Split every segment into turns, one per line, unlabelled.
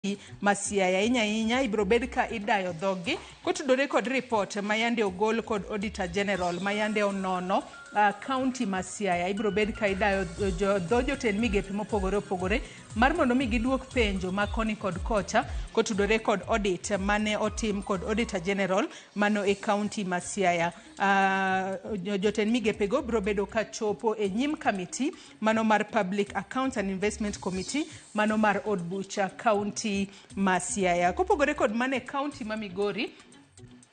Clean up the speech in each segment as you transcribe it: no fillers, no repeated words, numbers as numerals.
Ma Siaya ahinya ahinya ibiro bed ka idayo dhoggi kotudore kod ripot ma yande ogol kod Auditor General ma yande onono county ma Siaya. Ibiro bed ka idayo dho jotend migepe mopogore opogore mar mondo mi giduok penjo ma koni kod kocha kotudore kod audit mane otim kod Auditor General mano e county ma Siaya. Jotend migepego biro bedo ka chopo e nyim kamiti mano mar Public Accounts and Investment Committee mano mar od bucha county ma Siaya. Kopogore kod mano e county ma Migori,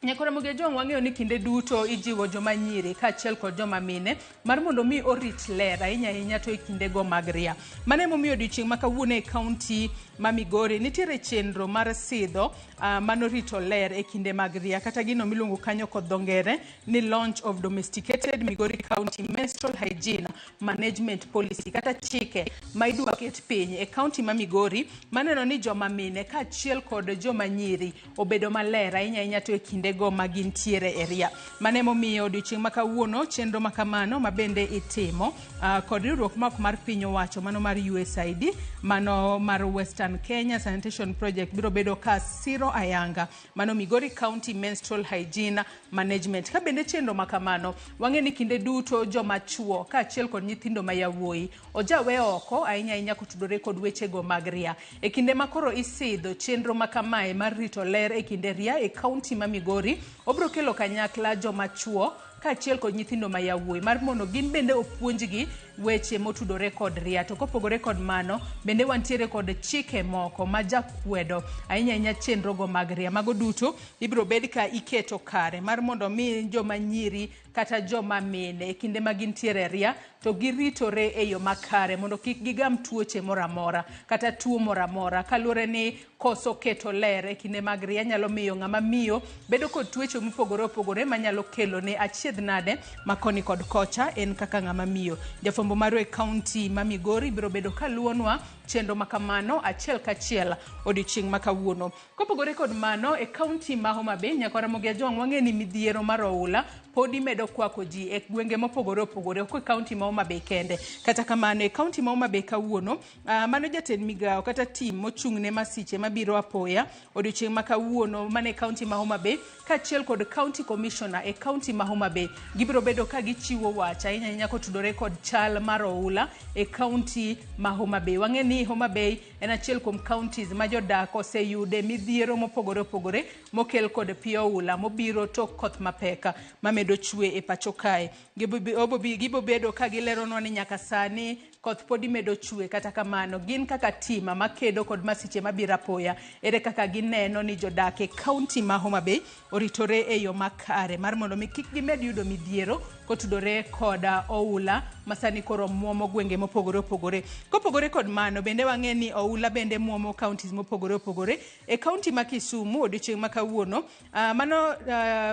Nyakora Ojwang', wang'eyo ni kinde duto ijiwo joma nyiri kaachiel kod joma mine mar mondo mi orit ler ahinya ahinya to e kindego mag ria. Mano emomiyo odiochieng' ma kawuono e county ma Migori nitiere chenro mar sidho mano rito ler e kinde mag ria, kata gino miluongo kanyo kod dho ngere ni launch of domesticated Migori County Menstrual Hygiene Management Policy, kata chike ma idwa ket piny e county ma Migori maneno ni joma mine kaachiel kod joma nyiri obedo maler ahinya ahinya to e kindego ma gintiere e ria. Mano emomiyo odiochieng' ma kawuono chenro ma kamano ma bende itimo kod riwruok ma ok mar piny owacho mano mar USAID, mano mar Western Kenya Sanitation Project, biro bedo ka siro ayanga mano Migori County Menstrual Hygiene Management. Ka bende chenro ma kamano, wang'e ni kinde duto joma chuo kaachiel kod nyithindo ma yawuoyi ojawe oko ahinya ahinya kotudore kod wechego mag ria. E kinde ma koro isidho chenro ma kamae mar rito ler e kinde ria e county ma Migori, obiro kelo kanyakla joma chuo kaachiel kod nyithindo ma yawuoyi mar mondo gin bende opuonjgi weche motudore kod ria. To kopogore kod mano, bende wantiere kod chike moko ma jakwedo ahinya ahinya chenrogo mag ria. Mago duto ibiro bed ka iketo kare mar mondo mi joma nyiri kata joma mine e kinde ma gintiere e ria to giritore e yo makare mondo kik gigam tuoche moro amora kata tuo moro amora, kaluwore ni koso keto ler e kinde mag ria nyalo miyo ng'ama miyo bedo kod tuoche mopogore opogore manyalo kelo ne achiedh nade ma koni kod kocha en kaka ng'ama miyo. Jafwambo marwa e county ma Migori biro bedo kaluwonwa chenro ma kamano achiel kachiel odiochieng' ma kawuono. Kopogore kod mano, e county ma Homa Bay, Nyakwa Ramogi Ajwang', wang'e ni midhiero mar oula podi medo kwako ji e gwenge mopogore opogore, ok e county ma Homa Bay kende. Kata kamano, e county ma Homa Bay kawuono, mano jatend migawo kata team mochung' ne masiche mabiro apoya odiochieng' ma kawuono mane county ma Homa Bay kaachiel kod county commissioner e county ma Homa Bay gibiro bedo ka gichiwo wach ahinya ahinya kotudore kod chal mar oula e county ma Homa Bay. Wang'e ni Homa Bay en achiel kuom counties ma jodak oseyude midhiero mopogore opogore mokel kod pi oula mobiro tok koth mapek mamedo chwe e pacho kae. Gibo bedo ka gileronwa ni nyaka sani koth podi medo chwe, kata kamano gin kaka team makedo kod masiche mabiro apoya, ere kaka gineno ni jodak e county ma Homa Bay oritore e yo makare mar mondo mi kik gimed yudo midhiero kotudore kod oula masani koro muomo gwenge mopogore opogore. Kopogore kod mano, bende wang'e ni oula bende muomo counties mopogore opogore. E county ma Kisumu odiochieng' ma kawuono,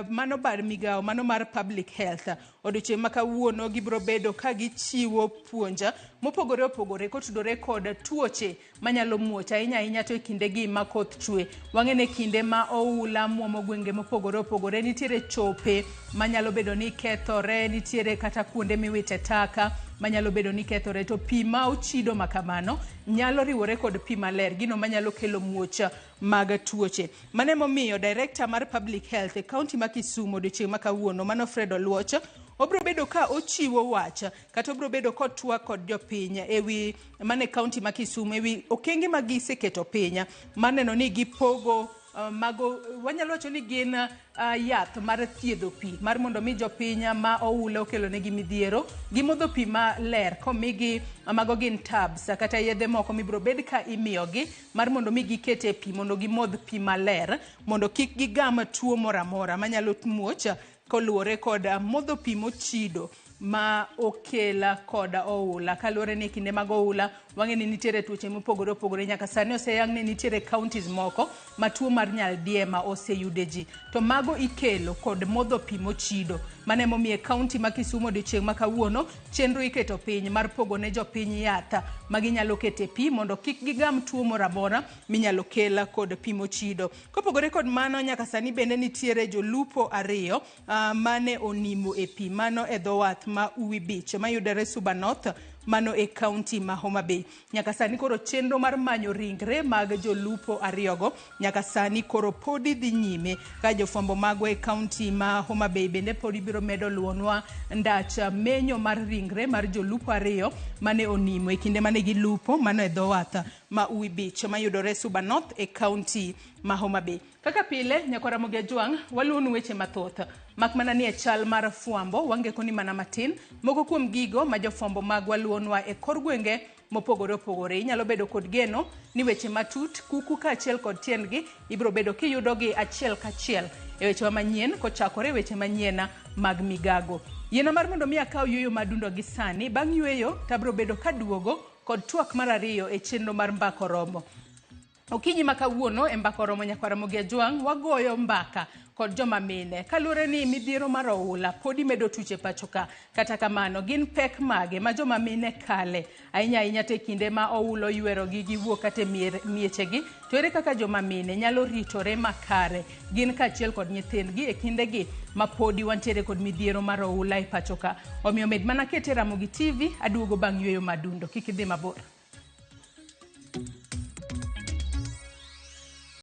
mano bad migawo mano mar public health odiochieng' ma kawuono gibiro bedo ka gichiwo puonj mopogore opogore kotudore kod tuoche manyalo muoch ahinya ahinya to e kindegi ma koth chwe. Wang'e ni kinde ma oula muomo gwenge mopogore opogore nitiere chope manyalo bedo ni kethore, nitiere kata kuonde miwite taka manyalo bedo ni kethore, to pi ma ochido ma kamano nyalo riwore kod pi maler, gino manyalo kelo muoch mag tuoche. Mano emomiyo director mar public health e county ma Kisumu odiochieng' ma kawuono mano Fred Oluoch obiro bedo ka ochiwo wach kata obiro bedo kotwak kod jopiny ewi mane county ma Kisumu ewi okenge ma giseketo piny mar neno ni gipogo mago wanyalo wacho ni gin yath mar thiedho pi mar mondo mi jopiny ma oula okelo negi midhiero gimodho pi maler komigi mago gin tabs kata yedhe moko mibiro bed ka imiyogi mar mondo mi giket e pi mondo gimodh pi maler mondo kik gigam tuo moro amora manyalo muoch koluwore kod modho pi mochido ma okel kod oula. Kaluwore ni kinde mag oula wang'e ni nitiere tuoche mopogore opogore, nyaka sani oseyang ni nitiere counties moko ma tuo mar nyaldiema oseyude ji, to mago ikelo kod modho pi mochido. Mano emomiyo e county ma Kisumu odiochieng' ma kawuono chenro iketo piny mar pogo ne jopiny yath ma ginyalo kete pi mondo kik gigam tuo moro amora minyalo kel kod pi mochido. Kopogore kod mano, nyaka sani bende nitiere jolupo ariyo mane onimo e pi mano e dho wath ma Uwi Beach mayudore Suba North. mano e kaunti ma Homa Bay. Nyaka sani koro chenro mar manyo ringre mag jolupo ariyogo nyaka sani koro podi dhi nyime ka jofwambo magwa e kaunti ma Homa Bay bende podi biro medo luwonwa ndach menyo mar ringre mar jolupo ariyo mane onimo e kinde mane gilupo mano e dho wath ma Uwi Beach mayudore Suba North e kaunti ma Homa Bay. Kaka pile, nyakwar Ramogi Ajwang', waluwonu weche mathoth. Mak mana ni e chal mar fwambo, wangeko ni mana matin. Moko kuom gigo ma jofwambo magwa luwonwa e kor gwenge mopogore opogore. Inyalo bedo kod geno ni weche matut, kuku kaachiel kod tiendgi ibiro bedo kiyudogi achiel kachiel e wechewa manyien kochakore e weche manyien mag migago. Yiena mar mondo mi akaw yueyo madundo gi sani. Bang' yueyo to abiro bedo kaduogo kod twak mar ariyo e chenro mar Mbaka Oromo. Okinyi ma kawuono e Mbaka Oromo Nyakwar Ramogi Ajwang' wagoyo mbaka kod joma mine kaluwore ni midhiero mar oula podi medo tuch e pacho ka. Kata kamano gin pek mage ma joma mine kale ahinya ahinya to e kinde ma oula oywerogi giwuok kata e miechegi to ere kaka joma mine nyalo ritore makare gin kaachiel kod nyithindgi e kindegi ma podi wantiere kod midhiero mar oula e pacho ka. Omiyo med mana kete Ramogi TV aduogo bang' yueyo madundo kik idhi mabor.